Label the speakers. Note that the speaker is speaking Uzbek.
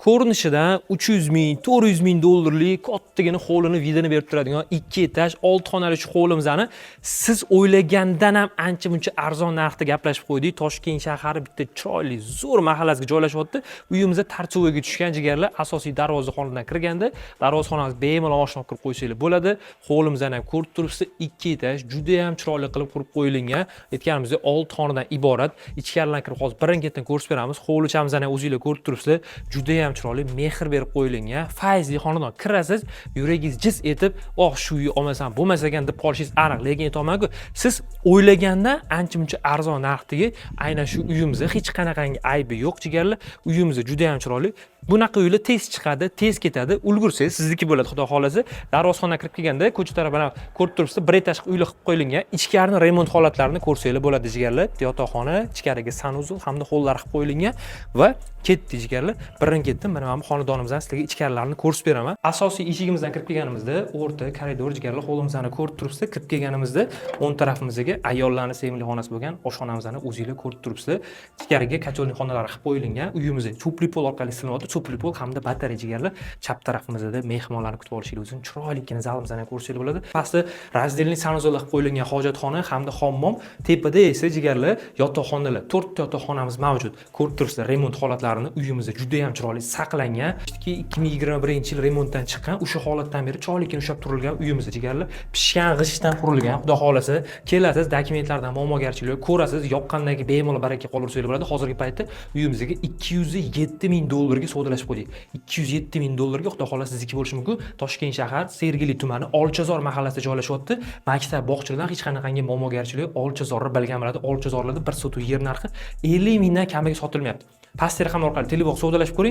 Speaker 1: Ko'rinishidan 300 ming, 400 ming dollarlik kattagina hovlini вид ini berib turadigan 2 etaj, 6 xonali shu hovlimizni siz o'ylagandan ham ancha muncha arzon narxda gaplashib qo'ydik. Toshkent shahari bitta chiroyli, zo'r mahallasiga joylashyapti. Uyimizda торцевой ga tushgan, jigarlar. Asosiy darvozaxonadan kirganda darvozaxonamiz, bemalol mashina olib kirib qo'ysanglar bo'ladi. Hovlimizni ham ko'rib turibsiz, 2 etaj, juda ham chiroyli qilib qurib qo'yilgan. Aytganimizdek, 6 xonadan iborat. Ichkaridan kirib hozir birin-ketin ko'rsatib beramiz. Hovlichamizni ham o'zinglar ko'rib turibsizlar. Juda ham chiroyli, mehr berib qo'yilgan. Fayzli xonadon. Kirasiz, yuragingiz jiz etib, "Oh, shu uyni olmasam bo'lmas ekan", deb qolishingiz aniq. Lekin aytyapman-ku, siz o'ylagandan ancha muncha arzon narxdagi aynan shu uyimizda hech qanaqangi aybi yo'q, jigarlar. Uyimiz juda ham chiroyli. Bunaqa uylar tez chiqadi, tez ketadi. Ulgursangiz, sizniki bo'ladi, xudo xohlasa. Darvozaxonadan kirib kelganda ko'cha taraf, mana, ko'rib turibsiz, bir etaj uylar qilib qo'yilgan. Ichkarini remont holatlarini ko'rsanglar bo'ladi, jigarlar. Yotoqxona, ichkariga санузел hamda hollar qilib qo'yilgan va ketdi, jigarlar. Birin-ketin mana bu xonadonimizdan sizlarga ichkarilarini ko'rsatib beraman. Asosiy eshigimizdan kirib kelganimizda o'rta koridor, jigarlar, hovlimizni ko'rib turibsizlar. Kirib kelganimizda o'ng tarafimizdagi ayollarning sevimli xonasi bo'lgan oshxonamizni o'zinglar ko'rib turibsizlar. Ichkariga котельный xonalari qilib qo'yilgan. Uyimizda тёплый pol orqali isilyapti, тёплый pol hamda batareya, jigarlar. Chap tarafimizda mehmonlarni kutib olishlik uchun chiroylikkina zalimizni ko'rsanglar bo'ladi. Pastda раздельный санузел qilib qo'yilgan hojatxona hamda hammom. Tepada esa, jigarlar, yotoqxonalar, to'rtta yotoqxonamiz mavjud. Ko'rib turibsizlar remont holatlarini. Uyimizda juda ham chiroyli saqlangan. 2021 yil remontdan chiqqan, o'sha holatdan beri chiroylikkina ushlab turilgan uyimizda, jigarlar. Pishgan g'ishtdan qurilgan, xudo xohlasa. Kelasiz, dokumentlardan muammogarchilik yo'q, ko'rasiz, yoqqandan keyin bemalol baraka qoldirsanglar bo'ladi. Hozirgi paytda uyimizga 207 ming dollarga savdolashib qo'ydik. 207 ming dollarga, xudo xohlasa, sizniki bo'lishi mumkin. Toshkent shahar, Sergeli tumani, Olchazor mahallasida joylashyapti. Maktab, bog'chalardan hech qanaqangi muammogarchilik yo'q. Olchazorni bilgan biladi. Olchazorlarda bir sotuv yer narxi 50 mingdan kamiga sotilmayapti. Pastki raqamlar orqali telefon savdolashib ko'ring.